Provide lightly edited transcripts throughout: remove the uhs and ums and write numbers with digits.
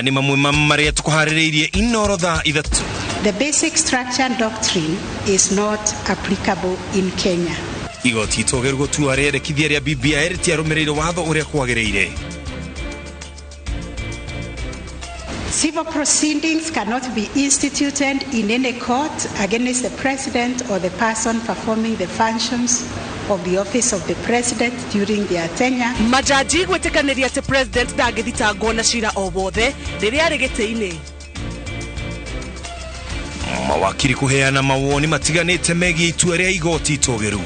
Maya nĩ mamwe ma marĩa tũkũharĩrĩirie Inooro thaa 3. The basic structure doctrine is not applicable in Kenya. Igoti itũgĩru gũtua rĩendekithia rĩa BBI rĩtiarũmĩrĩire watho ũrĩa kwagĩrĩire. Civil proceedings cannot be instituted in any court against the president or the person performing the functions of the office of the president during their tenure. Majaji gwĩtĩkanĩria atĩ president ndangĩthitangwo na cira o wothe rĩrĩa arĩ gĩtĩ-inĩ. Mawakiri kũheana mawoni matiganĩte megiĩ itua rĩa igoti itũgĩru.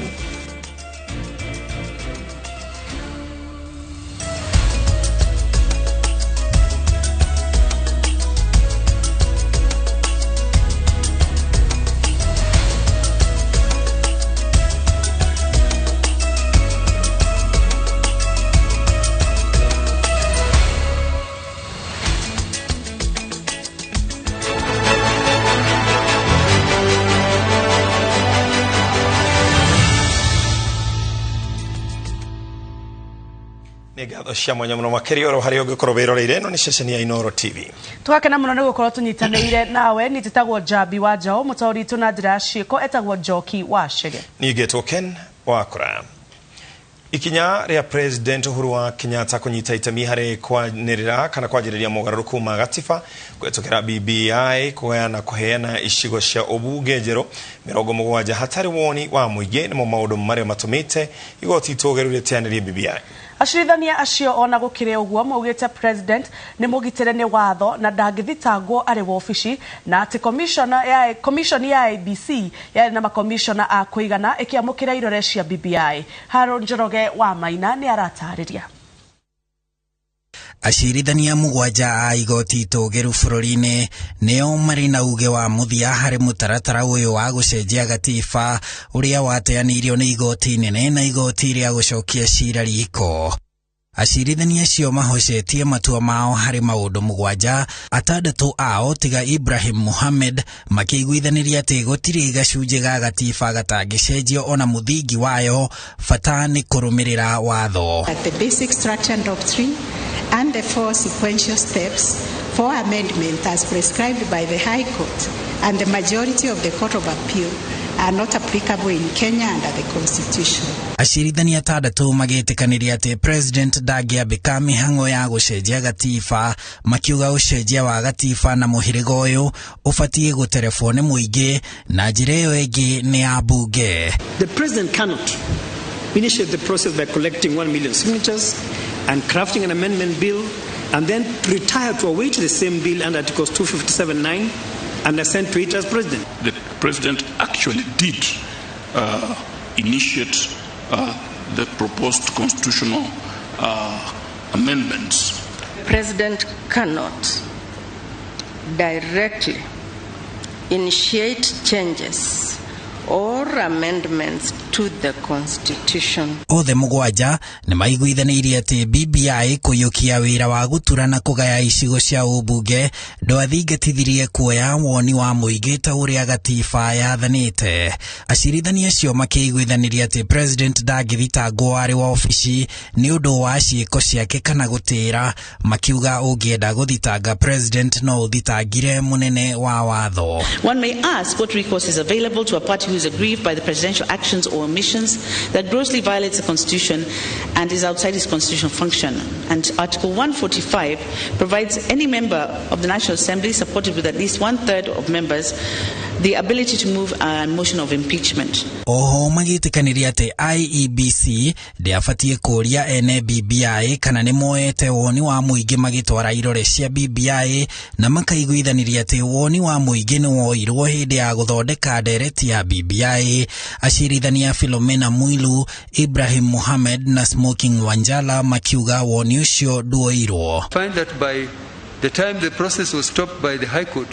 Ngatho cia mwanya muno makiria oro haria ungikorwo wiroreire ino ni ceceni ya Inooro TV. Twakena muno ni gukorwo tunyitanĩire nawe. Ni njĩtagwo Njambi wa Njaũ, mũtaũri witũ na njĩra ya ciĩko etagwo Njoki wa Chege. Niĩ ngetwo Ken Wakora. Ikinya rĩa President Uhuru wa Kenyatta kũnyita itemi harĩ kwanĩrĩra kana kwanjĩrĩria mogarũrũku ma gatiba kũhetũkĩra BBI kũheana kũheana icigo cia ũbunge njerũ 70 hatarĩ woni wa mũingĩ nĩmo maũndũ marĩa matũmĩte igoti itũgĩru rĩteanĩrie BBI. Acirithania acio ona gũkĩrĩ ũguo maugĩte president nĩ mũgitĩre nĩ watho na ndangĩthitangwo arĩ wobici, na atĩ commission ya IEBC yarĩ na makomishona a kũigana ĩkĩamũkĩra irore cia BBI. Harold Njoroge wa Maina nĩ aratarĩria. Acirithania 7 a igoti itũgĩru bũrũri-inĩ nĩo marĩ na uge wa mũthia harĩ mũtaratara ũyũ wa gũcenjia gatiba ũrĩa wateanĩirio nĩ igoti inene na igoti rĩa gũcokia cira riko. Acirithania acio mahocetie matua mao harĩ maũndũ 7, 6 ao tiga Ibrahim Mohamed makĩiguithanĩria atĩ gũtirĩ gacunjĩ ga gatiba gatangĩcenjio ona mũthingi wayo, bata nĩ kũrũmĩrĩra watho. The basic structure doctrine and the 4 sequential steps for amendment as prescribed by the High Court and the majority of the Court of Appeal are not applicable in Kenya under the Constitution. Acirithania 6 magĩtĩkanĩria atĩ president ndangĩambĩka mĩhang'o ya gũcenjia gatiba, makiuga ũcenjia wa gatiba na mũhĩrĩga ũyũ ũbatiĩ gũterebwo nĩ mũingĩ na njĩra ĩyo ĩngĩ nĩ ya mbunge. The president cannot initiate the process by collecting 1 million signatures and crafting an amendment bill and then retire to await the same bill under Articles 257(9) and assent to it as president. The president actually did initiate the proposed constitutional amendments. The president cannot directly initiate changes or amendments to the Constitution. Othe 7 nĩ maiguithanĩirie atĩ BBI kũiyũkia wĩra wa gũtura na kũgaya icigo cia ũmbunge ndwathingatithirie kuoya woni wa mũingĩ ta ũrĩa gatiba yathanĩte. Acirithania acio makĩiguithanĩria atĩ president ndangĩthitangwo arĩ waobici nĩ ũndũ wa ciĩko ciake kana gũtĩra, makiuga ũngĩenda gũthitanga president no ũthitangire mũnene wa watho. One may ask what recourse is available to a party who is aggrieved by the presidential actions or omissions that grossly violates the Constitution and is outside its constitutional function. And Article 145 provides any member of the National Assembly supported with at least 1/3 of members the ability to move a motion of impeachment. Oho magĩtĩkanĩria atĩ IEBC ndĩabatiĩ kũũria ene BBI kana nĩ moete woni wa mũingĩ magĩtwara irore cia BBI, na makaiguithanĩria atĩ woni wa mũingĩ nĩ woirwo hĩndĩ ya gũthondeka ndereti ya BBI. Acirithania Philomena Mwilu, Ibrahim Mohamed na Smoking Wanjala makiuga woni ũcio nduoirwo. Find that by the time the process was stopped by the High Court,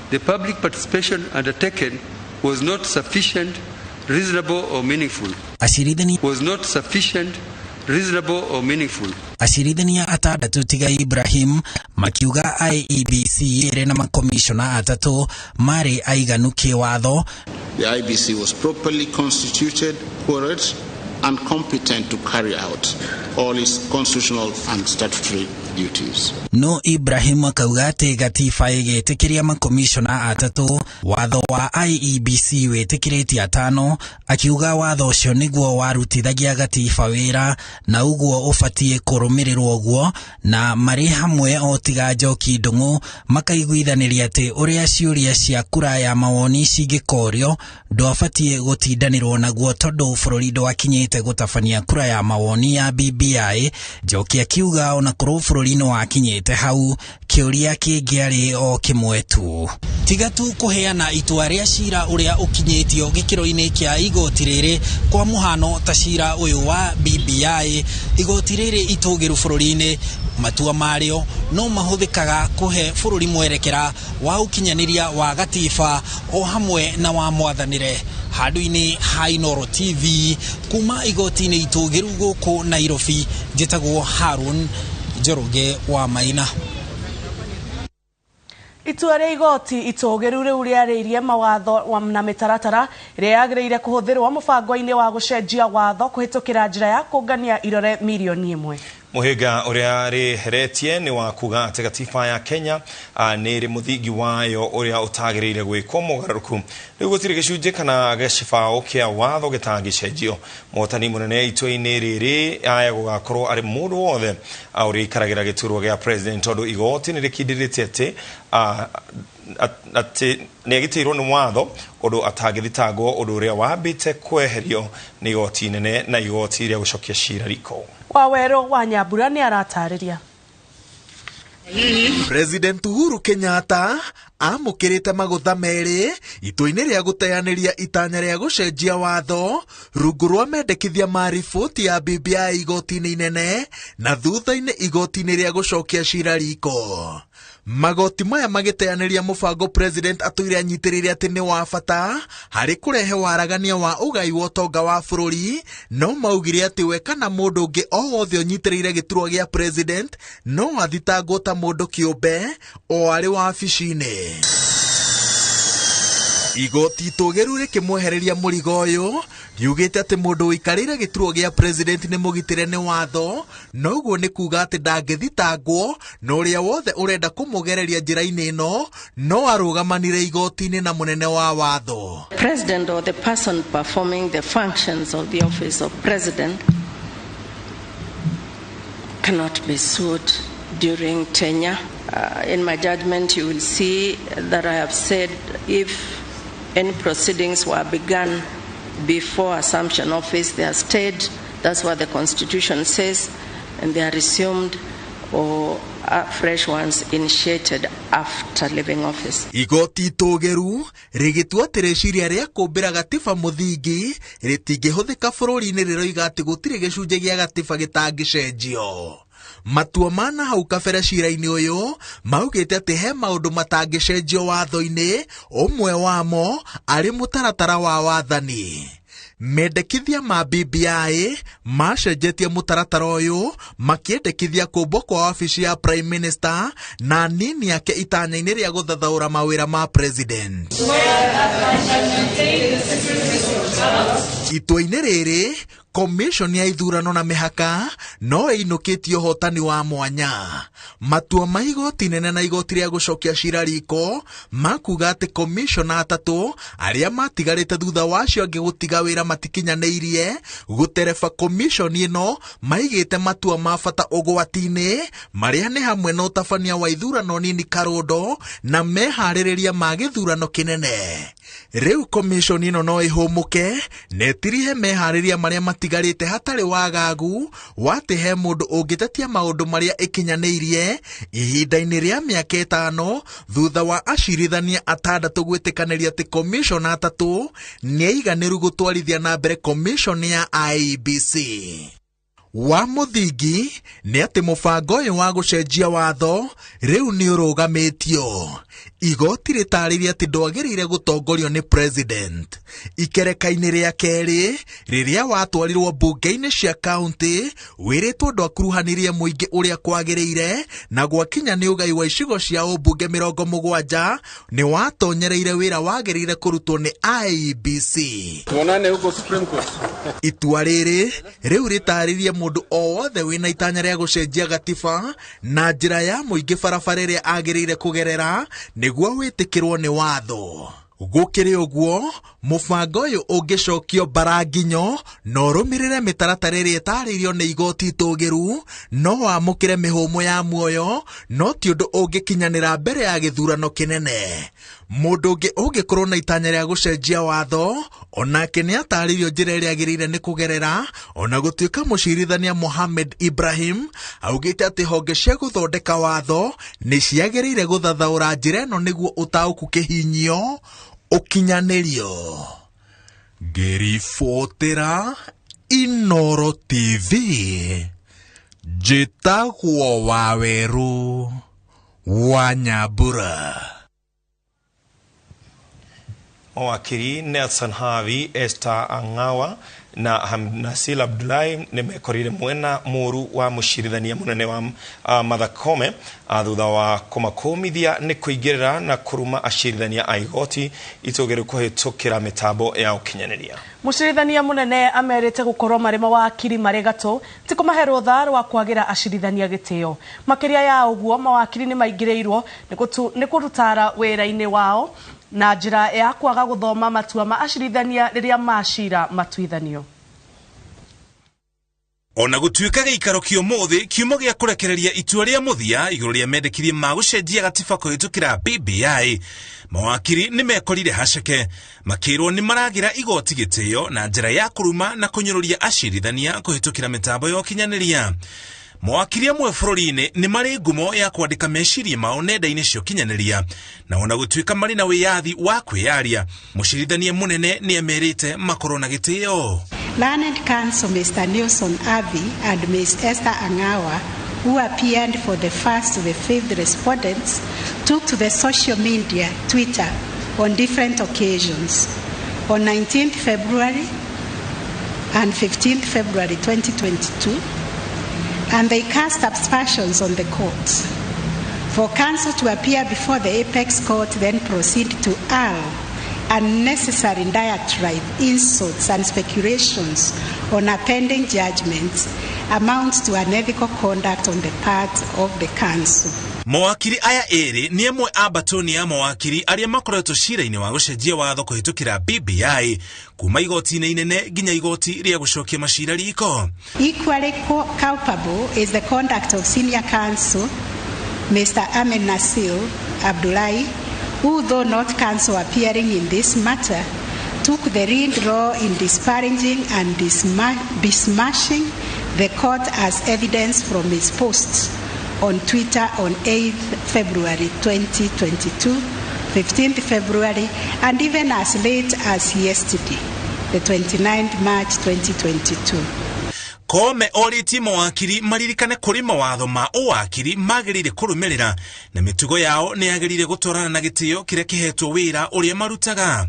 the public participation undertaken was not sufficient, reasonable or meaningful. Was not sufficient, reasonable or meaningful. Acirithania 6 tiga Ibrahim makiuga IEBC ĩrĩ na makomishona 3 marĩ aiganu kĩwatho. The IEBC was properly constituted, quorate and competent to carry out all its constitutional and statutory duties. No Ibrahim akauga atĩ gatiba ĩgĩtĩkĩria makomishona atatũ, watho wa IEBC wĩtĩkĩrĩtie 5, akiuga watho ũcio nĩguo warutithagia gatiba wĩra na ũguo ũbatiĩ kũrũmĩrĩrwo ũguo, na marĩ hamwe o tiga Njoki Ndung'u makaiguithanĩria atĩ ũrĩa ciũria cia kura ya mawoni cingĩkorio ndwabatiĩ gũtindanĩrwo naguo tondũ bũrũri ndwakinyĩte gũtabania kura ya mawoni ya BBI. Njoki akiuga ona korwo bũrũri nĩ wakinyĩte hau, kĩũria kĩngĩarĩ o kĩmwe tu, tiga tu kũheana itua rĩa cira ũrĩa ũkinyĩtio gĩkĩro-inĩ kĩa igoti rĩrĩ, kwa mũhano ta cira ũyũ wa BBI. Igoti rĩrĩ itũgĩru bũrũri-inĩ, matua marĩo no mahũthĩkaga kũhe bũrũri mwerekera wa ũkinyanĩria wa gatiba o hamwe na wa mwathanĩre. Handũ-inĩ ha Inooro TV kuma igoti-inĩ itũgĩru gũkũ Nairobi, njĩtagwo Harun Njoroge wa Maina. Itua rĩa igoti itũgĩru rĩu rĩarĩirie mawatho na mĩtaratara ĩrĩa yagĩrĩire kũhũthĩrwo mũbango-inĩ wa gũcenjia watho kũhĩtũkĩra njĩra ya kũngania irore mirioni 1. Mũhĩnga ũrĩa rĩheretie nĩ wa kuga atĩ gatiba ya Kenya nĩ ĩrĩ mũthingi wayo ũrĩa ũtagĩrĩire gwĩkwo mogarũrũku. Rĩu gũtirĩ gĩcunjĩ kana gĩcibaũ kĩa watho gĩtangĩcenjio. Mũhotani mũnene itua-inĩ rĩrĩ aya gũgakorwo arĩ mũndũ wothe ũrĩa ikaragĩra gĩturwa gĩa president, tondũ igoti nĩ rĩkindĩrĩte atĩ atĩ nĩ agitĩirwo nĩ watho ũndũ atangĩthitangwo, ũndũ ũrĩa wambĩte kweherio nĩ igoti inene na igoti rĩa gũcokia cira riko. Wawerũ wa Nyambura nĩ aratarĩria. President Uhuru Kenyatta amũkĩrĩte magũtha merĩ itua-inĩ rĩa gũteanĩria itanya rĩa gũcenjia watho rungu rwa mendekithia ma riboti ya BBI igoti-inĩ inene na thutha-inĩ igoti-inĩ rĩa gũcokia cira riko. Magoti maya magĩteanĩria mũbango president atũire anyitĩrĩire atĩ nĩ wa bata harĩ kũrehe waragania wa ũgai wa ũtonga wa bũrũri, no maugire atĩ we kana mũndũ ũngĩ o wothe ũnyitĩrĩire gĩturwa gĩa president no athitangwo ta mũndũ kĩũmbe o arĩ wabici-inĩ. Igoti itũgĩru rĩkĩmwehereria mũrigo ũyũ riugĩte atĩ mũndũ ũikarĩire gĩturwa gĩa president nĩ mũgitĩre nĩ watho, noguo nĩ kuga atĩ ndangĩthitangwo, na ũrĩa wothe ũrenda kũmũgereria njĩra-inĩ ĩno no arũgamanire igoti-inĩ na mũnene wa watho. President or the person performing the functions of the office of president cannot be sued during tenure. In my judgment, you will see that I have said if any proceedings were begun before assumption office, they are stayed. That's what the Constitution says, and they are resumed or fresh ones initiated after leaving office. Igoti itũgĩru rĩgĩtua atĩ rĩciria rĩa kũmbĩra gatiba mũthingi rĩtingĩhũthĩka bũrũri-inĩ rĩroiga atĩ gũtirĩ gĩcunjĩ gĩa gatiba gĩtangĩcenjio. Matua ma na hau kabere cira-inĩ ũyũ maugĩte atĩ he maũndũ matangĩcenjio watho-inĩ, ũmwe wamo arĩ mũtaratara wa wathani. Mendekithia ma BBI macenjetie mũtaratara ũyũ makĩendekithia kũmbwo kwa wabici ya Prime Minister na nini yake itanya-inĩ rĩa gũthathaũra mawĩra ma president. Itua-inĩ rĩrĩ Commission ya ithurano na mĩhaka no ĩinũkĩtie ũhotani wa mwanya. Matua ma igoti nene na igoti rĩa gũcokia cira riko makuga atĩ commissioner atatũ arĩa matigarĩte thutha wa acio angĩ gũtiga wĩra matikinyanĩirie gũtereba commission ĩno maigĩte matua ma bata ũgwati-inĩ marĩa nĩ hamwe na ũtabania wa ithurano nini Karũndo na meharĩrĩria ma gĩthurano kĩnene. Rĩu commission ĩno no ĩhũmũke na ĩtirihe meharĩria marĩa matigarĩte hatarĩ wagagu watĩ he mũndũ ũngĩtetia maũndũ marĩa ĩkinyanĩirie ihinda-inĩ rĩa mĩaka 5 thutha wa acirithania 6 gwĩtĩkanĩria atĩ commissioner 3 nĩ aiganĩru gũtwarithia na mbere commission ya IEBC. Wa mũthingi nĩ atĩ mũbango ũyũ wa gũcenjia watho rĩu nĩ ũrũgamĩtio. Igoti rĩtarĩria atĩ ndwagĩrĩire gũtongorio nĩ president. Ikereka-inĩ rĩa kerĩ rĩrĩa watwarirwo mbunge-inĩ cia kaunti wĩrĩtwo ndwakuruhanirie mũingĩ ũrĩa kwagĩrĩire na gwakinya nĩ ũgai wa icigo cia ũmbunge 70 nĩ watonyereire wĩra wagĩrĩire kũrutwo nĩ IEBC. Tuonane huko Supreme Court. Itua rĩrĩ rĩu rĩtarĩrie mũndũ o wothe wĩna itanya rĩa gũcenjia gatiba na njĩra ya mũingĩ barabara ĩrĩa agĩrĩire kũgerera nĩguo wĩtĩkĩrwo nĩ watho. Gũkĩrĩ ũguo, mũbango ũyũ ũngĩcokio mbaranginyo na ũrũmĩrĩre mĩtaratara ĩrĩa ĩtarĩirio nĩ igoti itũgĩru, no wamũkĩre mĩhũmũ ya muoyo, no ti ũndũ ũngĩkinyanĩra mbere ya gĩthurano kĩnene. Mũndũ ũngĩ ũngĩkorwo na itanya rĩa gũcenjia watho onake nĩ atarĩirio njĩra ĩrĩa agĩrĩire nĩ kũgerera, ona gũtuĩka mũcirithania Mohamed Ibrahim augĩte atĩ honge cia gũthondeka watho nĩ ciagĩrĩire gũthathaũra njĩra ĩno nĩguo ũtaũku kĩhinyio ũkinyanĩrio. Ngĩribotera Inoro TV, njĩtagwo Wawerũ wa Nyambura. Mawakiri Nelson Havi, Esther Angawa na Hamnasil Abdullahi nĩmekorire mwena mũru wa mũcirithania mũnene wa Martha Koome thutha wa kũmakũmithia nĩ kũingĩrĩra na kũruma acirithania a igoti itũgĩru kũhĩtũkĩra mĩtambo ya ũkinyanĩria. Mũcirithania mũnene amerite gũkorwo marĩ mawakiri marĩ gatũ ti kũmahe rũtha rwa kwagĩra acirithania gĩtĩo. Makĩria ya ũguo, mawakiri nĩ maingĩrĩirwo nĩ kũrutara wĩra-inĩ wao na njĩra ya kwaga gũthoma matua ma acirithania rĩrĩa macira matuithanio. Ona gũtuĩka gĩikaro kĩa ũmũthĩ kiumo gĩa kũrekereria itua rĩa mũthia igũrũ rĩa mendekithia ma gũcenjia gatiba kũhĩtũkĩra BBI, mawakiri nĩ mekorire haceke makĩrwo nĩ maragĩra igoti gĩtĩo na njĩra ya kũruma na kũnyũrũria acirithania kũhĩtũkĩra mĩtambo ya ũkinyanĩria. Mawakiri amwe bũrũri-inĩ nĩ marĩ ngumo ya kwandĩka meciria mao nenda-inĩ cia ũkinyanĩria, na ona gũtuĩka marĩ na wĩyathi wa kwĩyaria, mũcirithania mũnene nĩ emerĩte makorwo na gĩtĩo. Learned Counsel Mr. Nelson Avi and Ms. Esther Angawa, who appeared for the first to the fifth respondents, took to the social media, Twitter, on different occasions. On 19th February and 15th February 2022, and they cast aspersions on the court. For counsel to appear before the apex court, then proceed to hurl unnecessary diatribe, insults, and speculations on a pending judgment amounts to unethical conduct on the part of the counsel. Mawakiri aya ĩrĩ nĩ amwe a mbatoni ya mawakiri arĩa makoretwo cira-inĩ wa gũcenjia watho kũhĩtũkĩra BBI kuma igoti-inĩ inene nginya igoti rĩa gũcokia macira riko. Equally culpable is the conduct of senior counsel Mr. Ahmed Nasil Abdullahi, who, though not counsel appearing in this matter, took the lead role in disparaging and besmirching the court as evidence from his posts on Twitter on 8th February 2022, 15th February, and even as late as yesterday, the 29th March 2022. Koome orĩtie mawakiri maririkane kũrĩ mawatho ma ũwakiri magĩrĩire kũrũmĩrĩra na mĩtugo yao nĩ yagĩrĩire gũtwarana na gĩtĩo kĩrĩa kĩhetwo wĩra ũrĩa marutaga.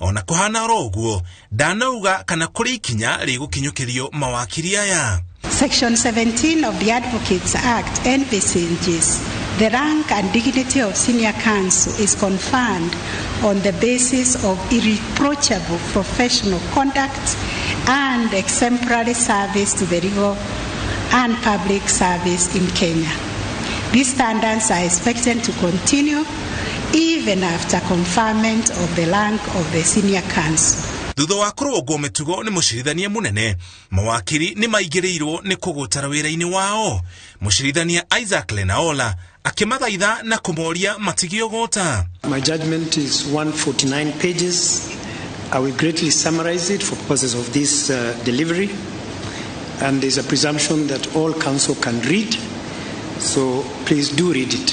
Ona kũhana oro ũguo, ndanauga kana kũrĩ ikinya rĩgũkinyũkĩrio mawakiri aya. Section 17 of the Advocates Act envisages the rank and dignity of senior counsel is conferred on the basis of irreproachable professional conduct and exemplary service to the legal and public service in Kenya. These standards are expected to continue even after conferment of the rank of the senior counsel. Thutha wa kũrũngwo mĩtugo nĩ mũcirithania mũnene, mawakiri nĩ maingĩrĩirwo nĩ kũgũtara wĩra-inĩ wao. Mũcirithania Isaac Lenaola akĩmathaitha na kũmoria matige ũgũta. My judgment is 149 pages. I will greatly summarize it for purposes of this delivery. And there's a presumption that all counsel can read, so please do read it,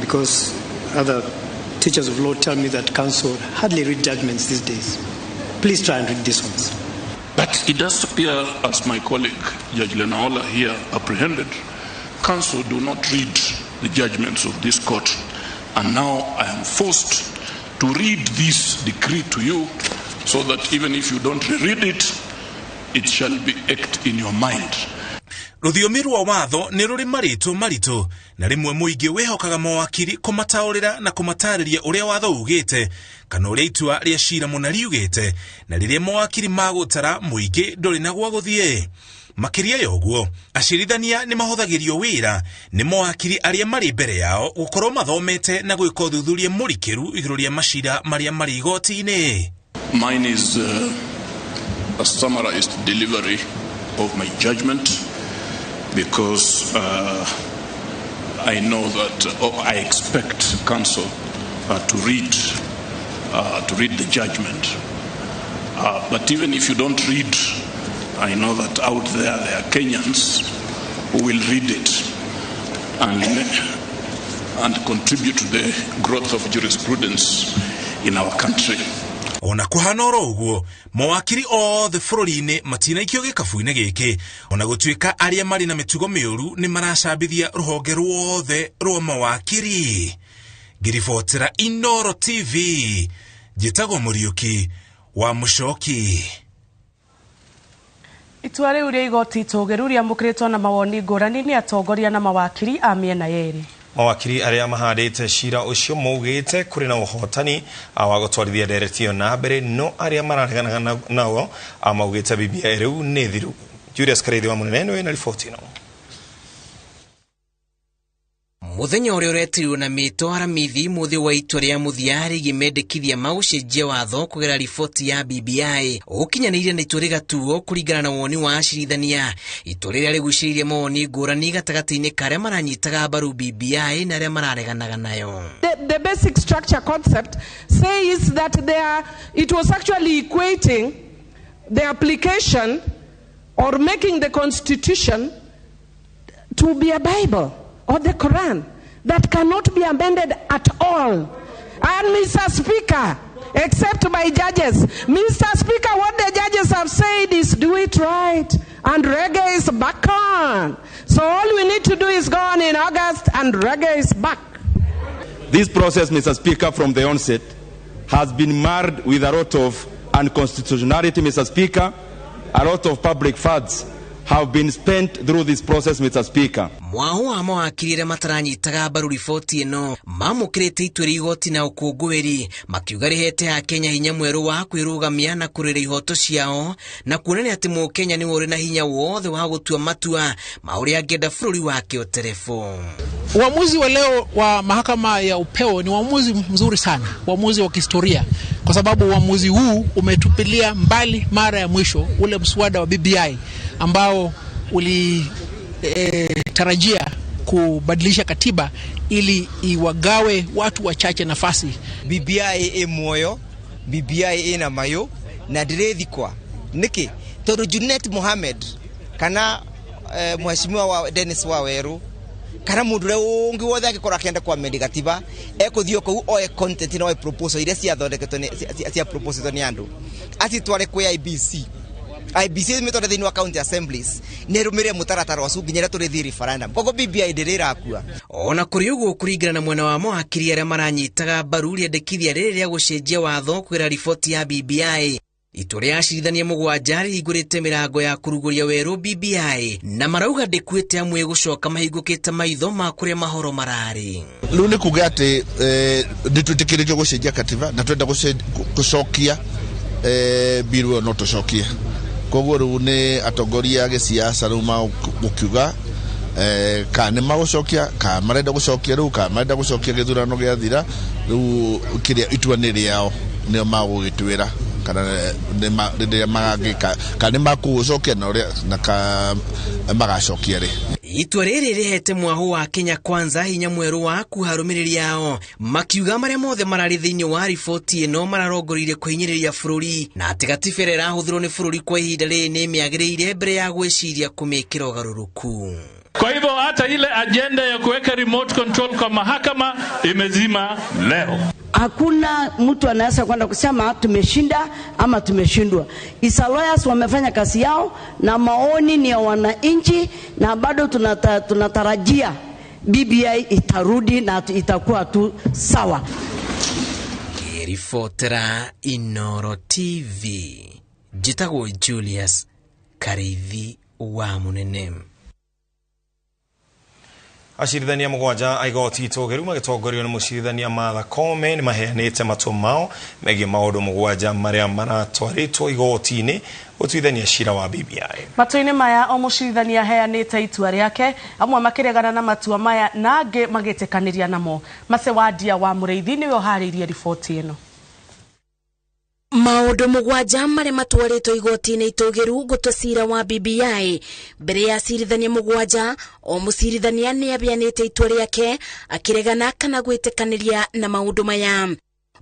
because other teachers of law tell me that counsel hardly read judgments these days. Please try and read these ones. But it does appear, as my colleague Judge Lenaola here apprehended, counsel do not read the judgments of this court. And now I am forced to read this decree to you so that even if you don't read it, it shall be etched in your mind. Rũthiomi rwa watho nĩ rũrĩ marĩtwa maritũ na rĩmwe mũingĩ wĩhokaga mawakiri kũmataũrĩra na kũmatarĩria ũrĩa watho ugĩte kana ũrĩa itua rĩa cira mũna riugĩte, na rĩrĩa mawakiri magũtara mũingĩ ndũrĩ na gwa gũthiĩ. Makĩria ya ũguo, acirithania nĩ mahũthagĩrio wĩra nĩ mawakiri arĩa marĩ mbere yao gũkorwo mathomete na gwĩka ũthuthuria mũrikĩru igũrũ rĩa macira marĩa marĩ igoti-inĩ. Mine is a summarized delivery of my judgment because I know that I expect counsel to read the judgment. But even if you don't read, I know that out there are Kenyans who will read it and contribute to the growth of jurisprudence in our country. Ona kuhana oro ũguo, mawakiri othe bũrũri-inĩ matinaikio gĩkabu-inĩ gĩkĩ, ona gũtuĩka arĩa marĩ na mĩtugo mĩũru nĩ maracambithia rũhonge ruothe rwa mawakiri. Ngĩribotera Inooro TV, njĩtagwo Mũriũki wa Mũcoki. Itua rĩu rĩa igoti itũgĩru rĩamũkĩrĩtwo na mawoni ngũrani nĩ atongoria na mawakiri a mĩena yerĩ. Mawakiri arĩa mahandĩte cira ũcio maugĩte kũrĩ na ũhotani wa gũtwarithia ndereti ĩyo na mbere, no arĩa marareganaga nao maugĩte BBI rĩu nĩ thiru. Julius Karithi wa Mũnene nĩwe na riboti ĩno. Muthenya ũrĩa ũretirwo na mĩto Aramithi mũthĩ wa itua rĩa mũthia rĩgiĩ mendekithia ma gũcenjia watho kũgerera riboti ya BBI ũkinyanĩire na itua rĩgatuo kũringana na woni wa acirithania. Itua rĩrĩa rĩgucĩrĩirie mawoni ngũrani gatagatĩ-inĩ ka arĩa maranyitaga mbaru BBI na arĩa marareganaga nayo. The basic structure concept says that it was actually equating the application or making the constitution to be a Bible or the Quran that cannot be amended at all. And Mr. Speaker, except by judges. Mr. Speaker, what the judges have said is do it right, and reggae is back on. So all we need to do is go on in August, and reggae is back. This process, Mr. Speaker, from the onset, has been marred with a lot of unconstitutionality, Mr. Speaker. A lot of public funds have been spent through this process, Mr. Speaker. Mwaho wa mawakiri arĩa mataranyitaga mbaru riboti ĩno mamũkĩrĩte itua rĩa igoti na ũkũngũĩri makiuga rĩhete Akenya hinya mwerũ wa kwĩrũgamia na kũrĩra ihoto ciao na kuonania atĩ mũkenya nĩwe ũrĩ na hinya wothe wa gũtua matua ma ũrĩa angĩenda bũrũri wake ũterefo. Uamuzi wa leo wa mahakama ya upeo ni uamuzi mzuri sana, uamuzi wa kihistoria, kwa sababu uamuzi huu umetupilia mbali mara ya mwisho ule mswada wa BBI ambao ulitarajia kubadilisha katiba ili iwagawe watu wachache nafasi. BBI ĩ muoyo, BBI ĩna mayo na ndĩrĩthikwa nĩkĩ? Tondũ Junet Mohamed kana mheshimiwa wa Dennis Waweru kana mundu uria ungi wothe angikorwo akienda kwa amend gatiba ekuthio kuu oe content na oe proposal iria ciathondeketwo cia proposal ni andu acitware kwi IBC. IBC mitware thiini wa county assemblies ni rumire mutaratara wacu nginya ria turithi referendum koguo BBI ndiri irakua. Ona kuri uguo kuringana na mwena wa mawakiri aria maranyitaga mbaru rĩendekithia rĩrĩ rĩa gũcenjia watho kwĩra riboti ya BBI, itua rĩa acirithania mũgwanja rĩhingũrĩte mĩrango ya kũrugũria werũ BBI na marauga ndĩkuĩte amwe gũcoka mahingũkĩte maitho ma kũrĩa mahoro mararĩ. Rĩu nĩ kuga atĩ nĩtwĩtĩkĩrĩtio gũcenjia katiba na twenda gũcokia biru ĩyo no tũcokie. Koguo rĩu nĩ atongoria a gĩsiasa rĩu magũkiuga kana nĩ magũcokia kana marenda gũcokia rĩu kana marenda gũcokia gĩthurano gĩathira rĩu kĩrĩa itua nĩ rĩao nĩo magũgĩtuĩra kana rĩrĩa magagĩka kana nĩ makũgũcokia na ũrĩa na magacokia rĩ. Itua rĩrĩ rĩhete mwahu wa Kenya Kwanza hinya mwerũ wa kuharũmĩrĩri ao makiuga marĩa mothe mararĩ thĩinĩ wa riboti ĩno mararongoreirie kũhinyĩrĩria bũrũri na atĩ gatiba ĩrĩa ĩrahũthĩrwo nĩ bũrũri kwa ihinda rĩrĩ nĩ ĩmĩagĩrĩire mbere ya gwĩciria kũmĩkĩra ũgarũrũku. Kwa hivyo hata ile ajenda ya kuweka remote control kwa mahakama imezima leo. Hakuna mtu anaweza kwenda kusema tumeshinda ama tumeshindwa. Isa lawyers wamefanya kazi yao na maoni ni ya wananchi, na bado tunatarajia BBI itarudi na itakuwa tu sawa. Ribotera Inooro TV, njĩtagwo Julius Karithi wa Mũnene. Acirithania mũgwanja a igoti itũgĩru magĩtongorio nĩ mũcirithania Martha Koome nĩ maheanĩte matua mao megiĩ maũndũ mũgwanja marĩa maratwarĩtwo igoti-inĩ gũtuithania cira wa BBI. Matua-inĩ maya o mũcirithania aheanĩte itua rĩake, amwe makĩregana na matua maya na angĩ magĩtĩkanĩria namo. Macewandia wa Mũrĩithi nĩwe ũharĩirie riboti ĩno. Maũndũ mũgwanja marĩa matwarĩtwo igoti-inĩ itũgĩru gũtua cira wa BBI mbere ya acirithania mũgwanja, o mũcirithania nĩ aheanĩte itua rĩake akĩregana kana gwĩtĩkanĩria na maũndũ maya.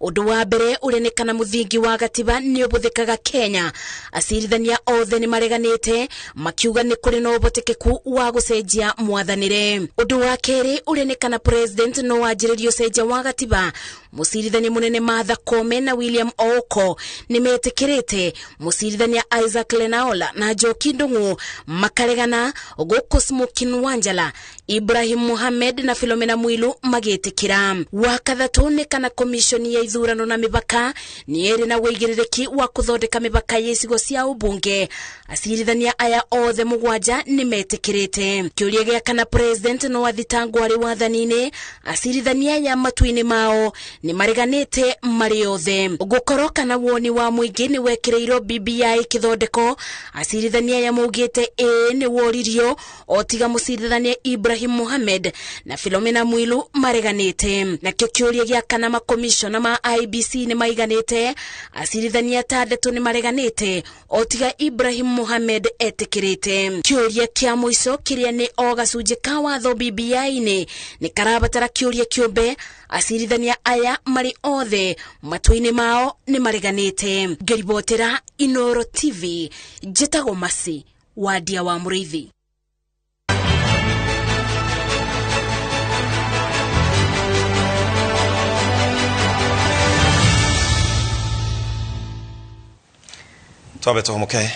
Ũndũ wa mbere ũrĩa nĩ kana mũthingi wa gatiba nĩ ũbũthĩkaga Kenya. Acirithania othe nĩ mareganĩte makiuga nĩ kũrĩ na ũhotekeku wa gũcenjia mwathanĩre. Ũndũ wa kerĩ ũrĩa nĩ kana president no anjĩrĩrie ũcenjia wa gatiba. Mũcirithania mũnene Martha Koome na William Ooko nĩ metĩkĩrĩte, mũcirithania Isaac Lenaola na Njoki Ndung'u makaregana, gũkũ Smokin Wanjala, Ibrahim Mohamed na Philomena Mwilu magĩtĩkĩra. Wa kathatũ nĩ kana komishoni ya ithurano na mĩbaka nĩ ĩrĩ na wĩigĩrĩrĩki wa kũthondeka mĩbaka ya icigo cia ũmbunge. Acirithania aya othe mũgwanja nĩ metĩkĩrĩte. Kĩũria gĩa kana president no athitangwo arĩ wathani-inĩ, acirithania aya matua-inĩ mao nĩ mareganĩte marĩ othe. Gũkorwo kana woni wa mũingĩ nĩ wekĩrĩirwo BBI kĩthondeko, acirithania aya maugĩte ĩĩ nĩ woririo, o tiga mũcirithania Ibrahim Mohamed na Philomena Mwilu mareganĩte. Nakĩo kĩũria gĩa kana makomishona ma IBC nĩ maiganĩte, acirithania atandatũ nĩ mareganĩte, o tiga Ibrahim Mohamed etĩkĩrĩte. Kĩũria kĩa mũico kĩrĩa nĩ o gacunjĩ ka watho BBI-inĩ nĩ karabatara kĩũria kĩũmbe, acirithania aya marĩ othe matua-inĩ mao nĩ mareganĩte. Ngĩribotera Inoro TV, njĩtagwo Masi Wandia wa Mũrĩithi. Twambe tũhũmũke.